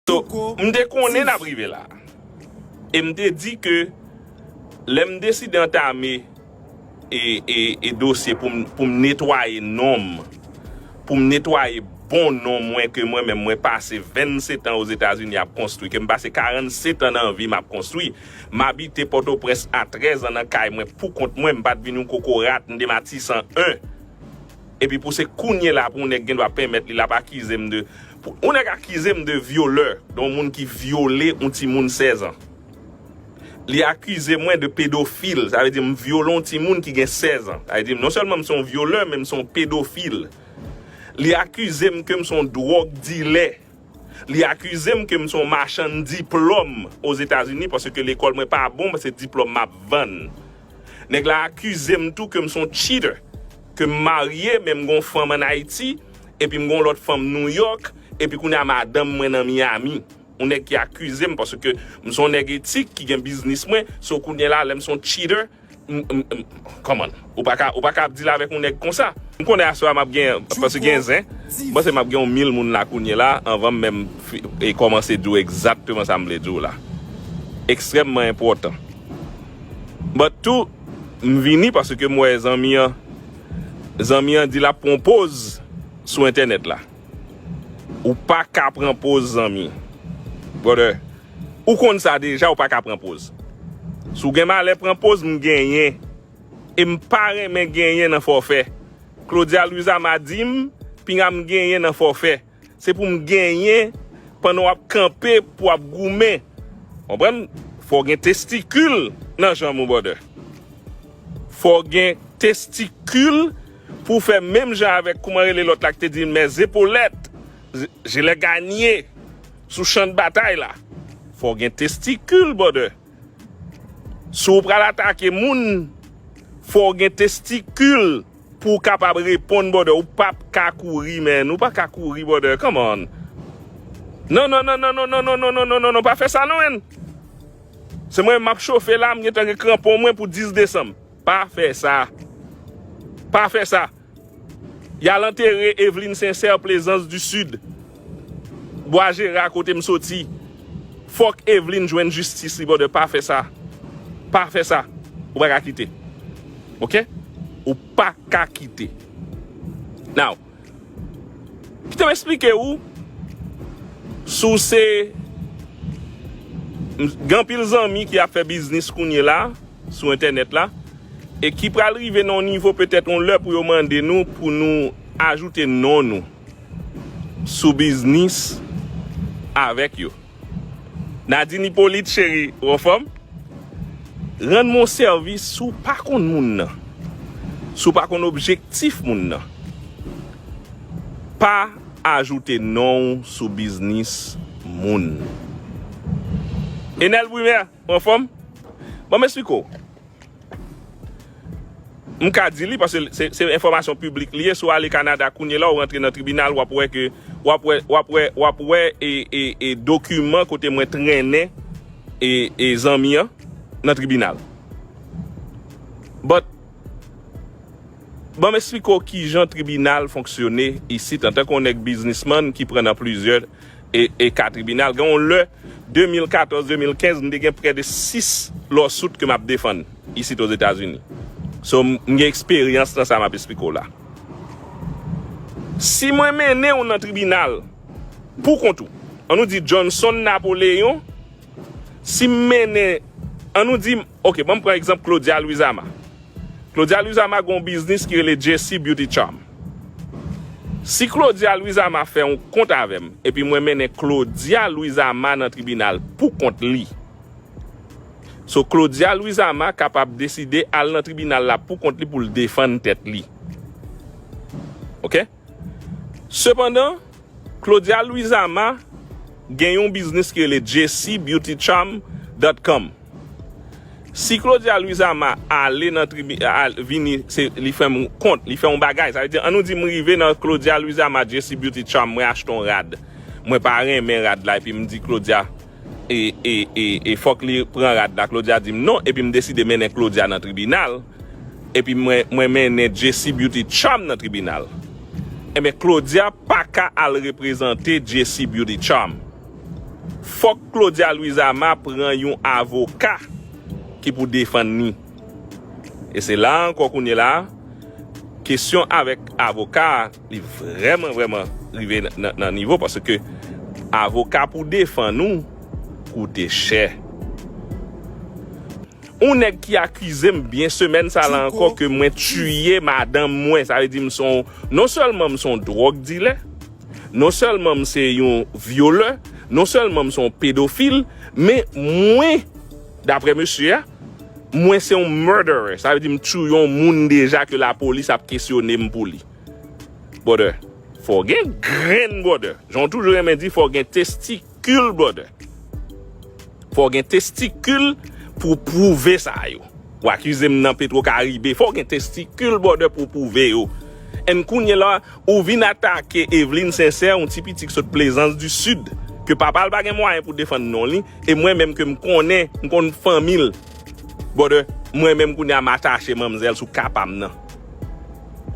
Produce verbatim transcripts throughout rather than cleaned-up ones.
So, m te konnen n ap rive la. E m te di ke lè m deside antame e, e, e dosye pou m, pou m netwaye non m, pou m netwaye bon non mwen ke mwen menm mwen pase vennsetan Ozetazini ap konstwi, ke m pase karannsèt an nan vi m ap konstwi. M abite Pòtoprens a trèz an nan kay mwen pou kont mwen, m pa t vin yon kokorat, m te Matisan en. Epi pou se kounye la pou yon nèg gen dwa pèmèt li, l ap akize m de, pou yon nèg akize m de vyolè, de yon moun ki vyole yon timoun sèz an. Li akize mwen de pedofil, sa vle di m vyole yon timoun ki gen sèz an. Sa vle di non sèlman m se yon vyolè, men m se yon pedofil. Li akize m ke m se yon dwòg dilè. Li akize m ke m se yon machann diplòm Ozetazini, paske lekòl mwen pa bon, se diplòm m ap vann. Nèg la akize m tou ke m se yon cheater, ke m marye, men m gon fanm ann Ayiti, epi m gon lòt fanm Nouyòk, epi kounye a madanm mwen nan Miami. Yon nèg ki akize m, paske m se yon nèg etik ki gen biznis mwen, so kounye la, lè m se yon cheater, m, m, m, come on. Ou pa ka, ou pa ka ap deal avèk yon nèg konsa. M konnen aswè a m ap gen, paske gen zen, m panse m ap gen yon mil moun la kounye la, anvan m menm fi- e kòmanse di w egzakteman sa m vle di w la. Ekstrèmman enpòtan. But tou, m vini paske m wè zanmi an, zanmi an di l ap pran poz sou entènèt la. Ou pa ka pran poz, zanmi. Brother, ou konn sa deja, ou pa ka pran poz. Si w gen malè pran poz, m genyen. E m pa renmen genyen nan fòfè. Claudia Louis Ama di m, pinga m genyen nan fòfè. Se pou m genyen pandan w ap kanpe, pou w ap goumen. Konprann? Fò w gen testikil nan janm ou, brother. Fò w gen testikil pou w fè menm jan avèk, kouman rele lòt la ki te di l, mes épaulettes, je, je l'ai gagné sou chan de batay la. Fò w gen testikil, brother. Si w pral atake moun, fò w gen testikil pou w kapab reponn, brother. Ou p ap ka kouri, man. Ou pa ka kouri, brother. Come on. Non, non, non, non, pa fè sa, non, man. Se mwen, m ap chofe la, m gentan gen kranpon mwen pou dis desanm. Pa fè sa. Pa fè sa. Y al antere Eveline Sincère, Plaisance du Sud. Bwa Jera, kote m soti. Fòk Eveline jwenn jistis li, brother. Pa fè sa. Pa fè sa. Ou pa ka kite. Oke? Ou pa ka kite. Now, kite m eksplike ou, si w se, gen anpil zanmi ki ap fè biznis kounye la, sou entènèt la, e ki pral rive nan yon nivo petèt yon lè pou yo mande nou pou nou ajoute non nou sou biznis avèk yo. Nadine Hyppolite, cheri, ou anfòm? Rann mwen yon sèvis, si w pa konn moun nan, si w pa konn objektif moun nan, pa ajoute non w sou biznis moun. Enel Brumaire, ou anfòm? Ban m eksplike w. M ka di li, paske se, se enfòmasyon piblik li ye. Si w ale Kanada kounye la, w rantre nan tribinal, w ap wè ke, w ap wè, w ap wè, w ap wè e, e, e dokiman kote mwen trennen e, e zanmi an nan tribinal. But, ban m eksplike w kijan tribinal fonksyone isit, antanke yon nèg biznismann ki pran nan plizyè e, e ka tribinal. Gen yon lè, de mil katòz, de mil kenz, m te gen prè de sis lawsuit ke m ap defann isit Ozetazini. So, m, m gen eksperyans nan sa m ap eksplike w la. Si mwen mennen w nan tribinal pou kont ou, an nou di Johnson Napoleon, si m mennen, an nou di, oke, ban m pran egzanp Claudia Louis Ama. Claudia Louis Ama gen yon biznis ki rele Jessie Beauty Charm. Si Claudia Louis Ama fè yon kont avè m, epi mwen mennen Claudia Louis Ama nan tribinal pou kont li, so Claudia Louis Ama kapab deside al nan tribinal la pou kont li pou l defann tèt li. Oke? Sepandan, Claudia Louis Ama gen yon biznis ki rele Jessie Beauty Charm dot com. Si Claudia Louis Ama ale nan tribi, al, vini, se, li fè m kont, li fè yon bagay, sa vle di, an nou di m rive nan Claudia Louis Ama Jessie Beauty Charm, mwen achte yon rad. Mwen pa renmen rad la, epi m di Claudia, e, e, e, e fòk li pran rad la. Claudia di m non, epi m deside mennen Claudia nan tribinal, epi mwen, mwen mennen Jessie Beauty Charm nan tribinal. Ebyen, Claudia pa ka al reprezante Jessie Beauty Charm. Fòk Claudia Louisama pran yon avoka ki pou defann li. E se la ankò kounye la, kesyon avèk avoka a, li vrèman, vrèman rive nan, nan, nan nivo, paske avoka pou defann ou koute chè. Yon nèg ki akize m byen semèn sa la ankò ke mwen tiye madanm mwen, sa vle di m se yon, non sèlman m se yon dwòg dilè, non sèlman m se yon vyolè, non sèlman m se yon pedofil, men mwen, daprè mesye a, mwen se yon murderer. Sa vle di m tiye yon moun deja ke lapolis ap kesyone m pou li. Brother, fò w gen grenn, brother. Jan w toujou renmen di, fò w gen testikil, brother. Fò w gen testikil pou w pwouve sa yo. W akize m nan Petro Caribe. Fò w gen testikil, brother, pou w pwouve yo. And kounye la, ou vin atake Eveline Sincère, yon ti piti ki sot Plaisance du Sud, ke papa l pa gen mwayen pou defann non li, e mwen menm ke m konnen, m konn fanmi l. Brother, mwen menm kounye a m atache manmzèl sou ka pa m nan.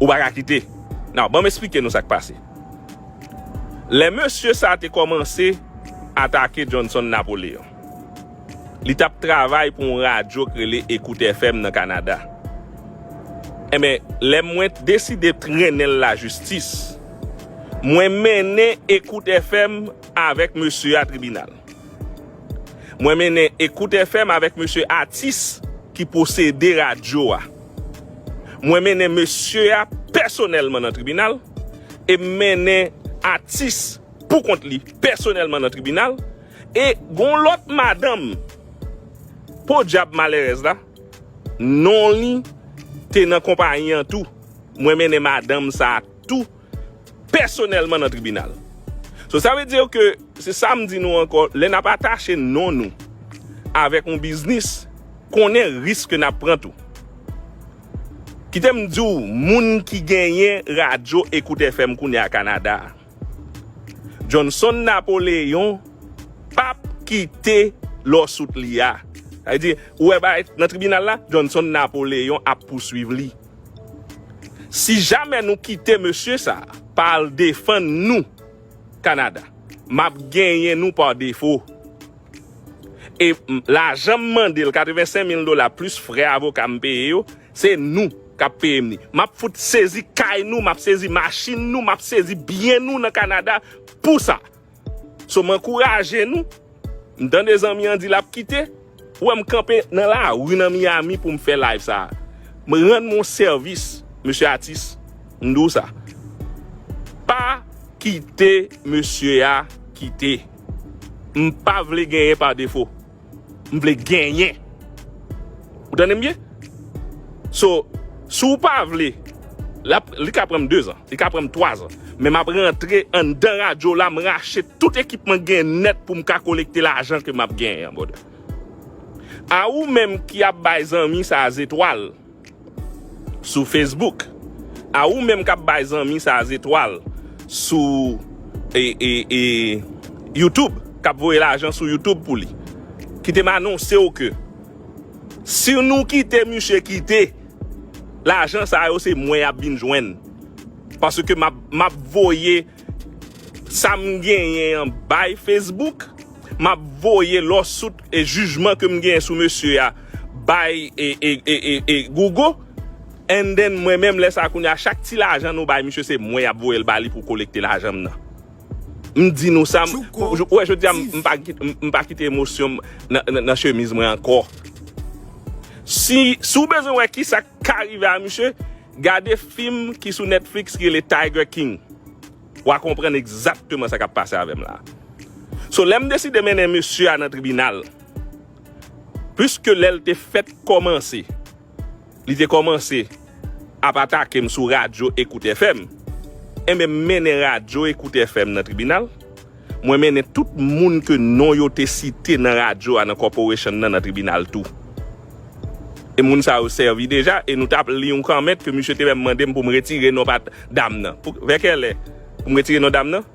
Ou pa ka kite. Now, ban m esplike nou sa k pase. Lè mesye sa te kòmanse atake Johnson Napoléon, li t ap travay pou yon radyo k rele Écoute F M nan Kanada. Enben, lè mwen deside trennen l lajistis, mwen mennen Écoute F M avèk mesye a tribinal. Mwen mennen Écoute F M avèk mesye Atis ki posede radyo a. Mwen mennen mesye a pèsonèlman nan tribinal, e m mennen Atis pou kont li pèsonèlman nan tribinal, e gon lòt madanm, podyab malerèz la, non li te nan konpayi an tou. Mwen mennen madanm sa a tou pèsonèlman nan tribinal. So, sa vle di ke, se sa m di nou ankò, lè n ap atache non nou avèk yon biznis, konnen risk ke n ap pran tou. Kite m di w, moun ki genyen radyo Écoute F M kounye a Kanada a, Johnson Napoléon p ap kite lawsuit li a. Sa vle di, ou wè bagay nan tribinal la, Johnson Napoléon ap pouswiv li. Si jamè nou kite mesye sa a pa al defann nou Kanada, m ap genyen nou pa defo. E m, lajan m mande l, katrevensenk mil dola plis frè avoka m peye yo, se nou k ap peye m li. M ap fout sezi kay nou, m ap sezi machin nou, m ap sezi byen nou nan Kanada pou sa. So, m ankouraje nou. M tande zanmi an di l ap kite. Ou wè m kanpe nan lari nan Miami pou m fè live sa a. M rann mwen sèvis, mesye Atis. M di w sa. Pa kite mesye a kite. M pa vle genyen pa defo. M vle genyen. Ou tande m byen? So, si w pa vle, l ap, li ka pran m dezan, li ka pran m twazan. Men m ap rantre anndan radyo la, m rache tout ekipman gen nèt pou m ka kolekte lajan ke m ap genyen an, brother. A ou menm ki ap bay zanmi sa a zetwal sou Facebook, a ou menm k ap bay zanmi sa a zetwal sou, e, e, e, YouTube, k ap voye lajan sou YouTube pou li, kite m anonse w ke si nou kite misye kite, lajan sa yo se mwen y ap vin jwenn. Paske m ap, m ap voye sa m genyen an bay Facebook, m ap voye lawsuit e jijman ke m genyen sou mesye a bay e, e, e, e, e Google. And then, mwen menm, lè sa kounye a, chak ti lajan nou bay misye, se mwen y ap voye l ba li pou kolekte lajan m nan. M di nou sa, m, ou wè, jodi a, m, m pa kit-, m, m pa kite emosyon m nan, nan, nan chemiz mwen ankò. Si, si w bezwen wè kisa k ka rive a misye, gade fim ki sou Netflix ki rele Tiger King. W a konprann egzakteman sa k ap pase avè m la. So, lè m deside mennen mesye a nan tribinal, pliske lè l te fèk kòmanse, li te kòmanse ap atake m sou radyo Écoute F M, enben, m mennen radyo Écoute F M nan tribinal. Mwen mennen tout moun ke non yo te site nan radyo a, nan corporation nan, nan tribinal tou. E moun sa yo sèvi deja, e nou t ap li yon comment ke misye te menm mande m pou m retire non pa dam nan. Pou, vè kèlè? Pou m retire non dam nan?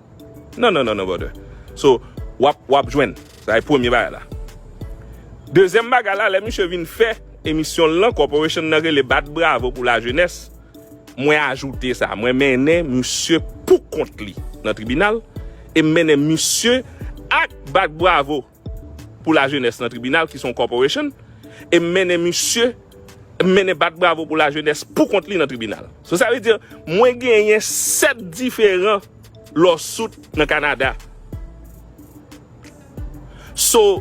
Non, non, non, non, brother. So, w ap, w ap jwenn. Sa e premye bagay la. Dezyèm bagay la, lè misye vin fè emisyon l lan, corporation nan rele Bat Bravo pour la Jeunesse, mwen ajoute sa. Mwen mennen misye pou kont li nan tribinal, e m mennen misye ak bat bravo pou lajenès nan tribinal, ki se yon corporation, e m mennen misye, m mennen bat bravo pou lajenès pou kont li nan tribinal. So, sa vle di, mwen genyen sèt diferan lawsuit nan Kanada. So,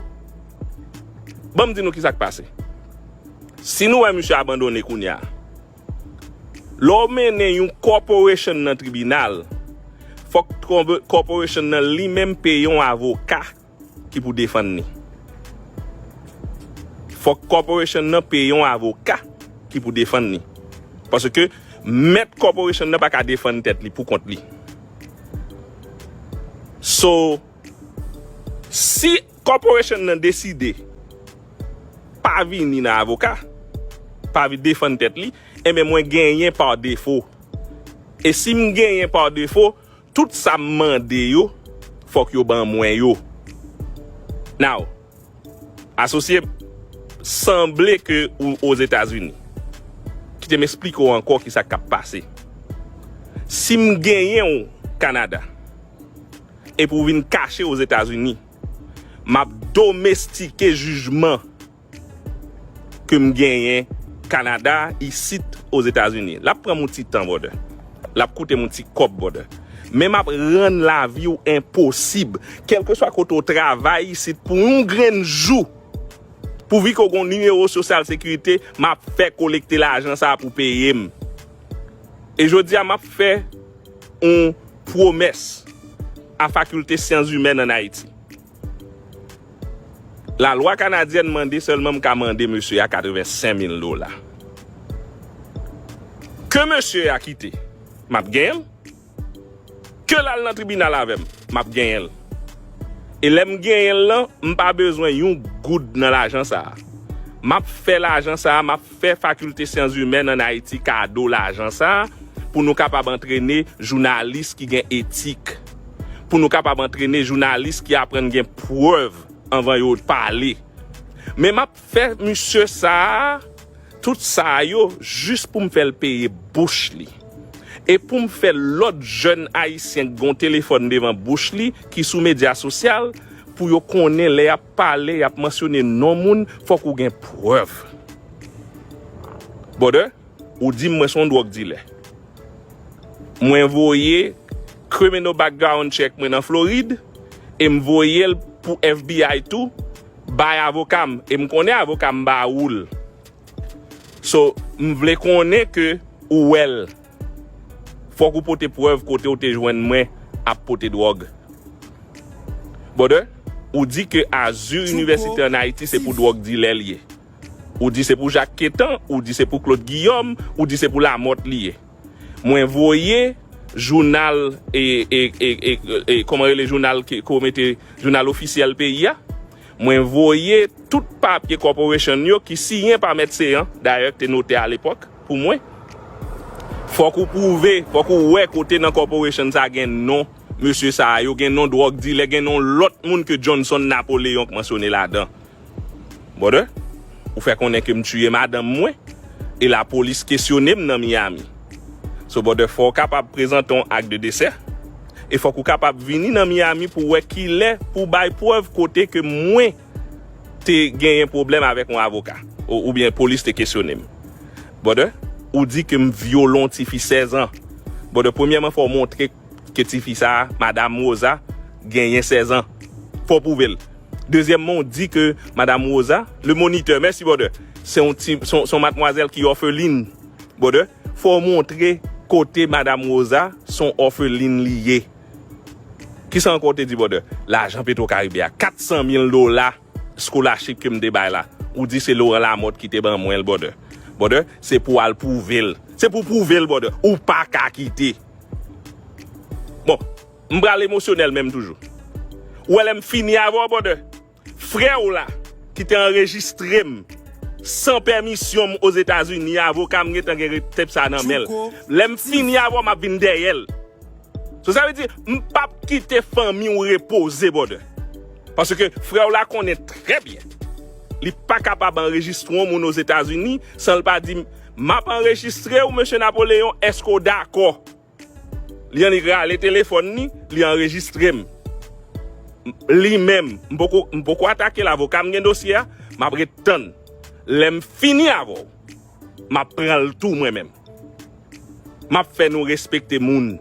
ban m di nou ki sa k pase. Si nou wè misye abandone kounye a, lè w mennen yon corporation nan tribinal, fòk kòb-, corporation nan li menm peye yon avoka ki pou defann li. Fòk corporation nan peye yon avoka ki pou defann li. Paske mèt corporation nan pa ka defann tèt li pou kont li. So, si corporation nan deside pa vini nan avoka, pa vin defann tèt li, enben mwen genyen pa defo. E si m genyen pa defo, tout sa m mande yo, fòk yo ban mwen yo. Now, asosye, sanble ke ou Ozetazini. Kite m eksplike w ankò ki sa k ap pase. Si m genyen w Kanada, epi w vin kache Ozetazini, m ap domestike jijman ke m genyen Kanada, isit Ozetazini. L ap pran m yon ti tan, brother. L ap koute m yon ti kòb, brother. Men m ap rann lavi w enposib. Kèlkeswa kote w travay isit pou yon grenn jou, pouvi ke w gen yon nimewo sosyal sekirite, m ap fè kolekte lajan sa a pou peye m. E jodi a, m ap fè yon pwomès a Fakilte Syans Imèn ann Ayiti. Lalwa kanadyèn mande sèlman m ka mande mesye a katrevensenk mil dola. Ke mesye a kite, m ap genyen l. Ke l al nan tribinal avè m, m ap genyen l. E lè m genyen l lan, m pa bezwen yon goud nan lajan sa a. M ap fè lajan sa a, m ap fè Fakilte Syans Imèn ann Ayiti kado lajan sa a pou nou kapab antrene jounalis ki gen etik, pou nou kapab antrene jounalis ki aprann gen prèv anvan yo pale. Men m ap fè misye sa a, tout sa a yo, jis pou m fè l peye bouch li. E pou m fè lòt jèn ayisyen k gen yon telefòn devan bouch li, ki sou medya sosyal, pou yo konnen lè y ap pale, y ap mansyone non moun, fòk ou gen prèv. Brother, ou di m mwen se yon dwòg dilè. Mwen voye criminal background check mwen nan Florid, e m voye l pou F B I tou, bay avoka m, e m konnen avoka m ba ou l. So, m vle konnen ke ou wè l. Fòk ou pote prèv kote ou te jwenn mwen ap pote dwòg. Brother, ou di ke Azur University ann Ayiti se pou dwòg dilè l ye. Ou di se pou Jak Ketan, ou di se pou Claude Guillaume, ou di se pou Lamothe li ye. Mwen voye jounal, e, e, e, e, e, kòman rele jounal ke, ke w mete, jounal ofisyèl peyi a. Mwen voye tout papye corporation yo ki siyen pa Mèt Seyan, dayè, ki te notè alepòk pou mwen. Fòk ou pwouve, fòk ou wè kote nan corporation sa gen non mesye sa a yo, gen non dwòg dilè, gen non lòt moun ke Johnson Napoléon k mansyone ladan. Brother, ou fè konnen ke m tiye madanm mwen, e lapolis kesyone m nan Miami. So, brother, fò w kapab prezante yon ak de desè, e fòk ou kapab vini nan Miami pou wè kilè pou w bay prèv kote ke mwen te genyen pwoblèm avèk yon avoka, ou, oubyen polis te kesyone m. Brother, ou di ke m vyole yon tifi sèz an. Brother, premyèman, fò w montre ke tifi sa a, Madam Rosa, genyen sèz an. Fò w pwouve l. Dezyèmman, w di ke Madam Rosa, le moniteur, mèsi, brother, se yon ti, se yon, se yon madmwazèl ki òfelin, brother. Fò w montre kote Madam Rosa se yon òfelin li ye. Kisa ankò w te di, brother? Lajan Petro Caribe a, kat san mil dola scholarship ke m te bay la. Ou di se Laurent Lamothe ki te ban mwen l, brother. Brother, se pou w al pwouve l. Se pou w pwouve l, brother. Ou pa ka kite. Bon, m pral emosyonèl menm toujou. Ou wè lè m fini avè w, brother? Frè w la, ki te anrejistre m san pèmisyon m Ozetazini, avoka m gentan gen tep sa nan men l. Lè m fini avè w, m ap vin dèyè l. So, sa vle di, m p ap kite fanmi w repoze, brother. Paske frè w la konnen trè byen. Li pa kapab anrejistre yon moun Ozetazini san l pa di m, "M ap anrejistre w, mesye Napoleyon, èske w dakò?" Li annik rale telefòn li, li anrejistre m. Li menm, m poko, m poko atake l, avoka m gen dosye a, m ap ret tann. Lè m fini avè w, m ap pran l tou mwen menm. M ap fè nou respekte moun.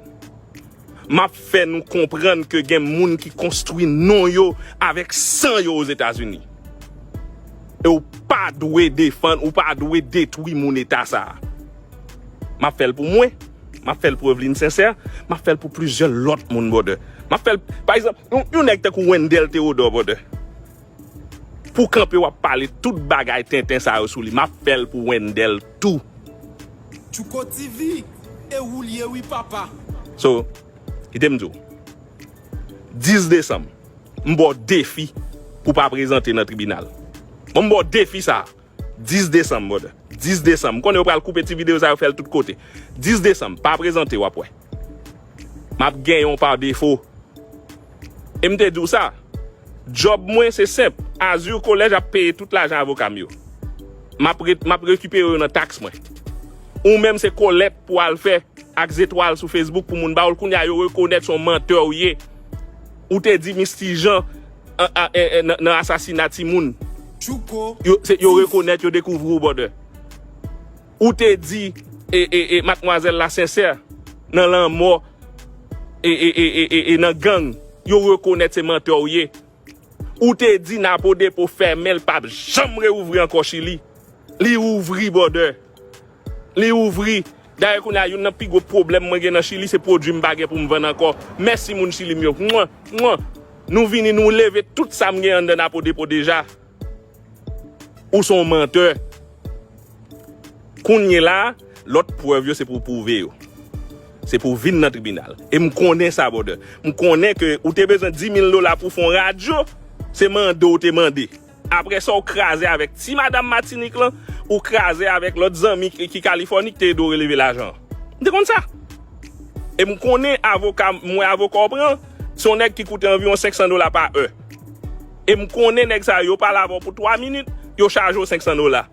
M ap fè nou konprann ke gen moun ki konstwi non yo avèk san yo Ozetazini. E w pa dwe defann, ou pa dwe detwi moun eta sa a. M ap fè l pou mwen, m ap fè l pou Evelyne Sincère, m ap fè l pou plizyè lòt moun, brother. M ap fè l, pa egzanp, yon, yon nèg tankou Wendell Theodore, brother. Pou kanpe w ap pale tout bagay tenten sa yo sou li, m ap fè l pou Wendell tou. Tchouko T V, e ou l ye wi papa. So, kite m di w, dis desanm, m ba w defi pou pa prezante nan tribinal. Bon, m ba w defi sa. Dis desanm, brother. Dis desanm. M konnen yo pral koupe ti videyo sa yo, fè l tout kote. Dis desanm, pa prezante, w ap wè. M ap genyen w pa defo. E m te di w sa. Djòb mwen se senp. Azur Collège ap peye tout lajan avoka m yo. M ap re-, m ap rekipere yo nan taks mwen. Ou menm se kolèt pou al fè ak zetwal sou Facebook pou moun ba w l. Kounye a yo rekonèt se yon mantè w ye. Ou te di Misty Jean an, a, e, e, nan, nan asasina timoun. Yo, se, yo rekonèt, yo dekouvri w, brother. Ou te di e, e, e, madmwazèl la Sincère nan lanmò e, e, e, e, e, e nan gang. Yo rekonèt se mantè w ye. Ou te di Napo Depo fèmen, l p ap janm reouvri ankò Chili. Li ouvri, brother. Li ouvri. Dayè, kounye a, youn nan pi gwo pwoblèm mwen gen nan Chili, se pwodui m pa gen pou m vann ankò. Mèsi, moun Chili m yo. Mwen, mwen. Nou vini, nou leve tout sa m gen anndan Napo Depo deja. Ou se yon mantè. Kounye la, lòt prèv yo, se pou w pwouve yo. Se pou w vin nan tribinal. E m konnen sa, brother. M konnen ke ou te bezwen dis mil dola pou w fè yon radyo, se mande w te mande. Apre sa, ou kraze avèk ti madanm Matinik lan, ou kraze avèk lòt zanmi ki, ki Kalifòni ki te ede w releve lajan an. M te konn sa. E m konnen avoka, m wè avoka w pran, se yon nèg ki koute anviwon senk san dola pa è. E m konnen nèg sa yo, yo pale avè w pou twa minit, yo chaje w senk san dola.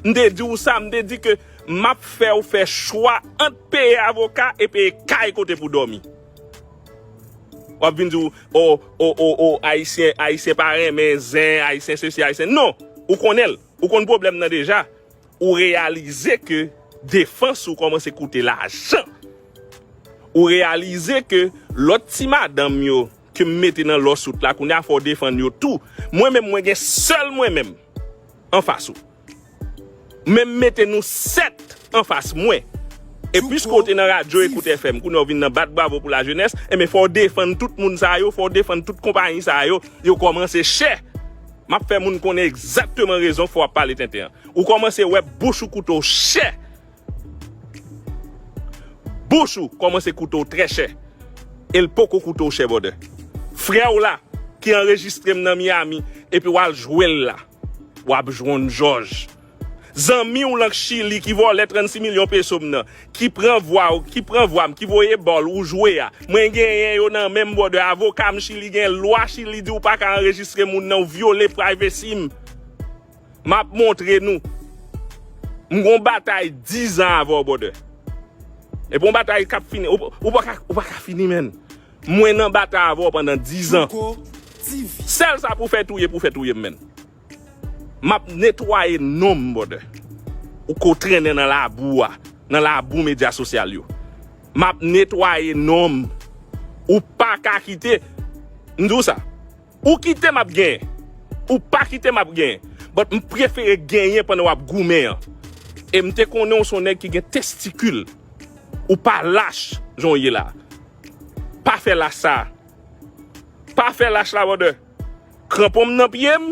M te di w sa, m te di ke m ap fè w fè chwa ant peye avoka e peye kay kote pou dòmi. W ap vin di w, o, o, o, o, Ayisyen, Ayisyen pa renmen zen, Ayisyen sesi, Ayisyen. Non, ou konnen l. Ou konn pwoblèm nan deja. Ou reyalize ke defans ou kòmanse koute lajan. Ou reyalize ke lòt ti madanm yo ke m mete nan lawsuit la, kounye a fò w defann yo tou. Mwen menm, mwen gen sèl mwen menm anfas ou. Men m mete nou sèt anfas mwen. E piske w te nan radyo Ekout F M, kounye a w vin nan bat bravo pou lajenès, enben fò w defann tout moun sa yo, fò w defann tout konpayi sa yo, yo kòmanse chè. M ap fè moun konnen egzakteman rezon k fè w ap pale tenten an. Ou kòmanse wè bouch ou koute w chè. Bouch ou kòmanse koute w trè chè. E l poko koute w chè, brother. Frè w la, ki anrejistre m nan Miami, epi w al jwe l la. W ap jwenn jòj. Zanmi w lan k Chili ki vòlè trannsis milyon peso m nan, ki pran vwa w, ki pran vwa m, ki voye ba w l, ou jwe a. Mwen genyen yo nan men m, brother. Avoka m Chili gen lwa Chili di w pa ka anrejistre moun nan, ou vyole privacy m. M ap montre nou. M gon batay diz an avè w, brother. E pou yon batay k ap fini, ou, ou pa ka, ou pa ka fini, menn. Mwen nan batay avè w pandan diz an. Sèl sa pou fè touye, pou fè touye m, menn. M ap netwaye non m, brother. Ou ko trennen nan labou a, nan labou medya sosyal yo. M ap netwaye non m. Ou pa ka kite. M di w sa. Ou kite m ap genyen. Ou pa kite m ap genyen. But m prefere genyen pandan w ap goumen an. E m te konnen w se yon nèg ki gen testikil. Ou pa lach jan w ye la. Pa fè lach sa. Pa fè lach la, brother. Kranpon m nan pye m,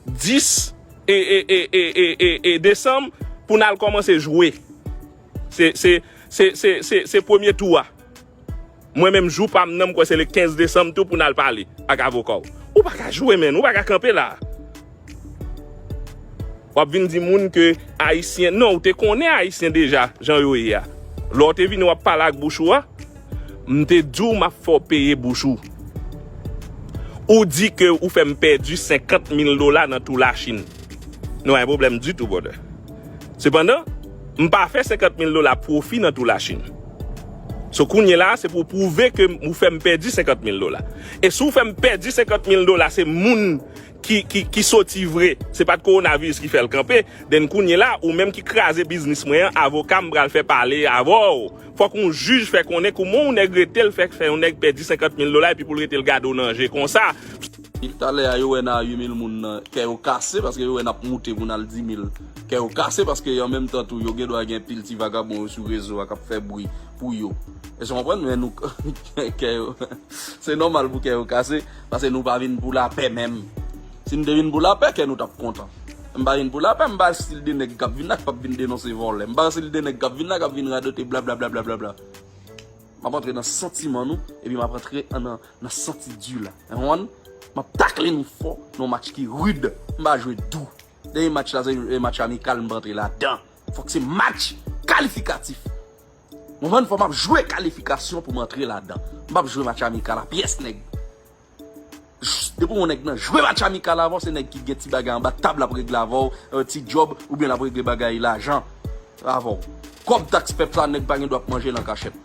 dis e, e, e, e, e, e, e desanm pou n al kòmanse jwe. Se, se, se, se, se, se premye tou a. Mwen menm jou pa m nan, m kwè se le kenz desanm tou pou n al pale ak avoka w. Ou pa ka jwe, menn, ou pa ka kanpe la. W ap vin di moun ke Ayisyen, non, ou te konnen Ayisyen deja, jan yo ye a. Lè w te vini w ap pale ak bouch ou a, m te di w m ap fè w peye bouch ou. Ou di ke ou fè m pèdi senkant mil dola nan tou Lachin. Nou pa gen pwoblèm ditou, brother. Sepandan, m pa fè senkant mil dola pwofi nan tou Lachin. So kounye la, se pou pwouve ke ou fè m pèdi senkant mil dola. E si w fè m pèdi senkant mil dola, se moun ki, ki, ki soti vre. Se pa t kowonaviris ki fè l kanpe. Then kounye la, ou menm ki kraze biznis mwen an, avoka m pral fè pale avè w. Fòk yon jij fè konnen kouman yon nèg rete l fè, fè yon nèg pèdi senkant mil dola epi pou l rete l gade w nan je konsa. Talè a yo wè n a uit mil moun nan, kè yo kase paske yo wè n ap moute pou n al di mil. Kè yo kase paske an menm tan tou yo gen dwa gen pil ti vagabon yo sou rezo a k ap fè bri pou yo. Èske w konprann? Men nou, kè yo, se nòmal pou kè yo kase paske nou pa vin pou lapè menm. Si n te vin pou lapè, kè nou t ap kontan. M pa vin pou lapè, m pa stil de nèg k ap vin la k p ap vin denonse vòlè. M pa stil de nèg k ap vin la k ap vin radote blablabla. M ap antre nan santiman nou, epi m ap antre nan, nan santi di la. Ou konprann? M ap takle nou fò nan yon match ki rid. M pa jwe dou. Dènye match la, se match amikal, m pa antre ladan. Fòk se match kalifikatif. Ou konprann? Fò m ap jwe kalifikasyon pou m antre ladan. M p ap jwe match amikal a pyès nèg. Depi yon nèg nan jwe match amikal avè w, se nèg ki gen ti bagay anba tab l ap regle avè w, ti djòb, oubyen l ap regle bagay lajan avè w. Kòb taks pèp la, nèg pa gen dwa ap manje l an kachèt.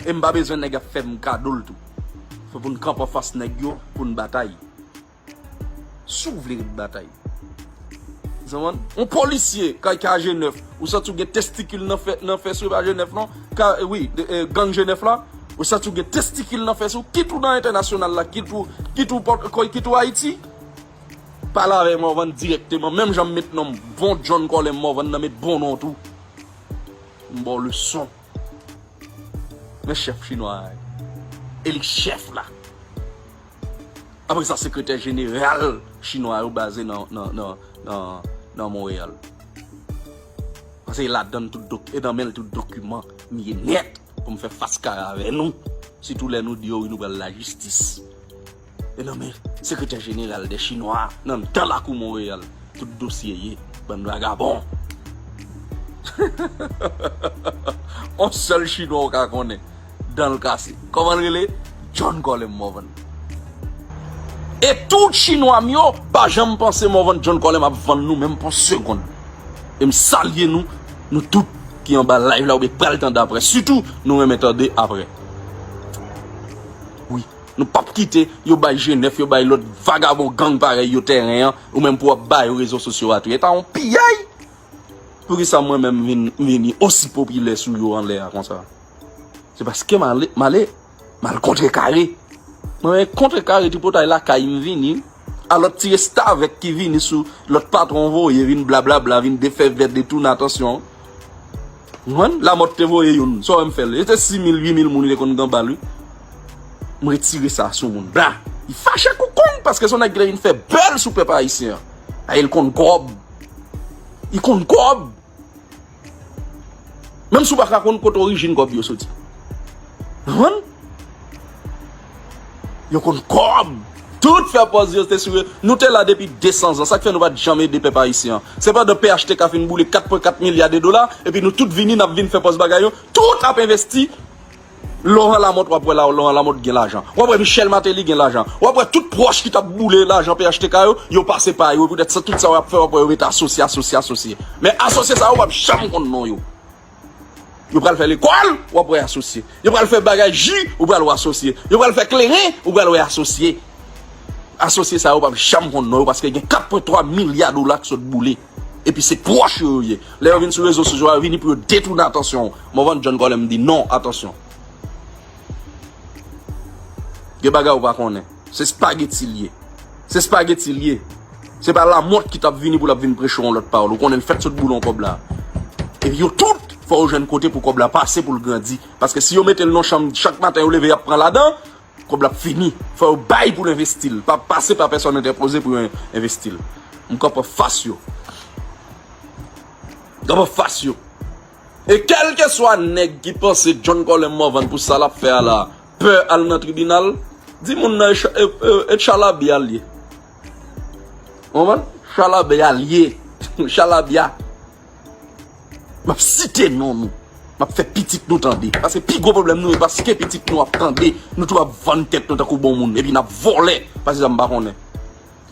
E m pa bezwen nèg ap fè m kado l tou. Fò pou n kanpe anfas nèg yo, pou n batay. Si w vle ret batay. Zanmann, yon polisye k al ka Jenèf, ou santi w gen testikil nan fè, nan fès ou, e pa Jenèf non, ka, wi, gang Jenèf la, ou santi w gen testikil nan fès ou, kit ou nan entènasyonal la, kit ou, kit ou, kit ou Ayiti, pale avè Morvan dirèkteman, menm jan m met non m, bon John Colem Morvan nan, met bon non tou. M ba w leson. Men chèf chinwa a, e li chèf la. Apre sa, sekretè jeneral chinwa yo baze nan, nan, nan, nan, nan Monreyal. Paske e ladan l tout dok-, e nan men l tout dokiman m ye nèt pou m fè fas kare avè nou. Sitou lè nou di yo wi nou pral lajistis. E nan men sekretè jeneral dè chinwa nan dan lakou Monreyal. Tout dosye ye, bann vagabon. On sèl chinwa w ka konnen, dan l kase. Kòman l rele? John Colem Morvan. E tout chinwa m yo pa janm panse Morvan John Colem ap vann nou menm pou yon segonn. E m salye nou, nou tout ki anba live la oubyen pral tande apre. Sitou, nou renmen tande apre. Wi. Nou p ap kite yo bay Jenèf, yo bay lòt vagabon gang parèy yo tèren an, ou menm pou w ap ba yo rezo sosyo a tou. E ta yon piyay! Poukisa mwen menm vin, vini osi popilè sou yo anlè a konsa? Se paske m ale, m ale, m al kontrekare. Mwen menm kontrekare tripotay lakay m vini. A lòt ti restavèk ki vini sou lòt patwon voye vin blablabla, vin defè vè, detounen atansyon. Ou konprann? Lamòt te voye youn. Sa w wè m fè l? E te sis mil, uit mil moun li te konn gen anba l, wi. M retire sa sou moun. Bla! Li fache kou kong paske se yon nèg ki te vin fè bèl sou pèp ayisyen an. Ay, li konn kòb. Li konn kòb. Menm si w pa ka konn kote orijin kòb yo soti. Ou konprann? Yo konn kòb. Tout fè pòz yo te sou yo. Nou te la depi de san zan. Sa k fè nou pa t janm ede pèp ayisyen an? Se pandan P H T K fin boule kat pwen kat milya de dola, epi nou tout vini, n ap vin fè pòz bagay yo. Tout ap envesti. Laurent Lamothe, w ap wè la, Laurent Lamothe gen lajan. W ap wè Michel Martelly gen lajan. W ap wè tout pwòch ki t ap boule lajan P H T K yo, yo pase pa yo. Poutèt sa, tout sa w ap fè, w ap wè yo ret asosye, asosye, asosye. Men asosye sa yo, w p ap janm konn non yo. Yo pral fè lekòl, w ap wè asosye. Yo pral fè bagay ji, ou pral wè asosye. Yo pral fè kleren, ou pral wè asosye. Asosye sa yo p ap janm konn non yo paske gen kat pwen twa milya dola k sot boule. Epi se pwòch yo yo ye. Lè yo vin sou rezo sosyo a, yo vini pou yo detounen atansyon w. Morvan John Colem di non, atansyon. Gen bagay ou pa konnen. Se espageti l ye. Se espageti l ye. Se pa Lamothe ki t ap vini pou l ap vin preche yon lòt pawòl. Ou konnen l fèk sot boule yon kòb la. Epi yo tout, fò yo jwenn kote pou kòb la pase pou l grandi. Paske si yo mete l nan chanm, chak maten yo leve, y ap pran ladan, kòb la ap fini. Fò yo bay pou l envesti l. Pa pase pa pèsòn entèpoze pou yo en-, envesti l. M kanpe anfas yo. M kanpe anfas yo. E kèlkeswa nèg ki panse John Colem Morvan pou sa l ap fè a la, pè al nan tribinal, di moun nan e cha-, e, e, e chalabya l ye. Ou konprann? Chalabya l ye. Chalabya. M ap site non nou. M ap fè pitit nou tande. Paske pi gwo pwoblèm nou, e paske pitit nou ap tande, nou tou ap vann tèt nou tankou bon moun. Epi n ap vòlè. Paske sa m pa konnen.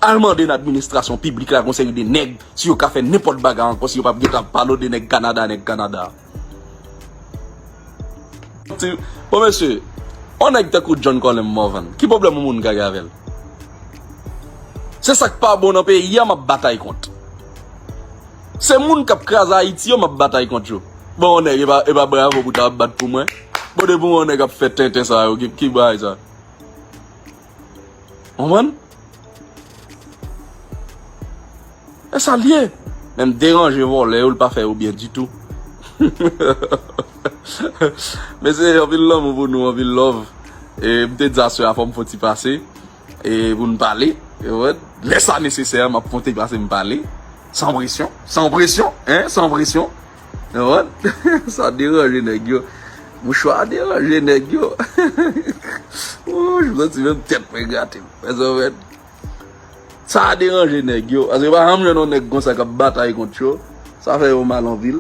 Al mande nan administrasyon piblik la, gon seri de nèg, si yo ka fè nenpòt bagay ankò, si yo p ap gentan ap pale w de nèg Kanada, nèg Kanada. Bon, mesye, yon nèg tankou John Colem Morvan, ki pwoblèm yon moun ka gen avè l? Se sa k pa bon nan peyi a, m ap batay kont. Se moun k ap kraze Ayiti yo, m ap batay kont yo. Bon, yon nèg, e pa, e pa bravo pou ta ap bat pou mwen. Bon, depi yon nèg ap fè tenten sa yo, ki, ki bagay sa? Konprann? E sa l ye. Menm deranje vòlè yo, l pa fè yo byen ditou. Mesye, anpil lanmou pou nou, anpil love. E m te di aswè a fò m fon ti pase. E pou n pale. Ou konprann? Lè sa nesesè, m ap fon ti pase m pale. San presyon. San presyon. Hein? San presyon. Ou konprann? Sa deranje nèg yo. Mouchwa a deranje nèg yo. Wouch, m santi menm tèt mwen grate m. Ou konprann? Sa a deranje nèg yo. Paske pa janm jwenn yon nèg konsa k ap batay kont yo. Sa fè yo mal anpil.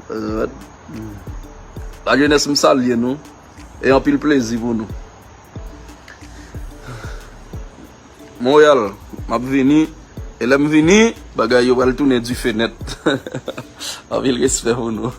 Ou konprann? Lajenès, m salye nou. E anpil plezi pou nou. Monreyal, m ap vini. E lè m vini, bagay yo pral tounen dife nèt. Anpil respè pou nou.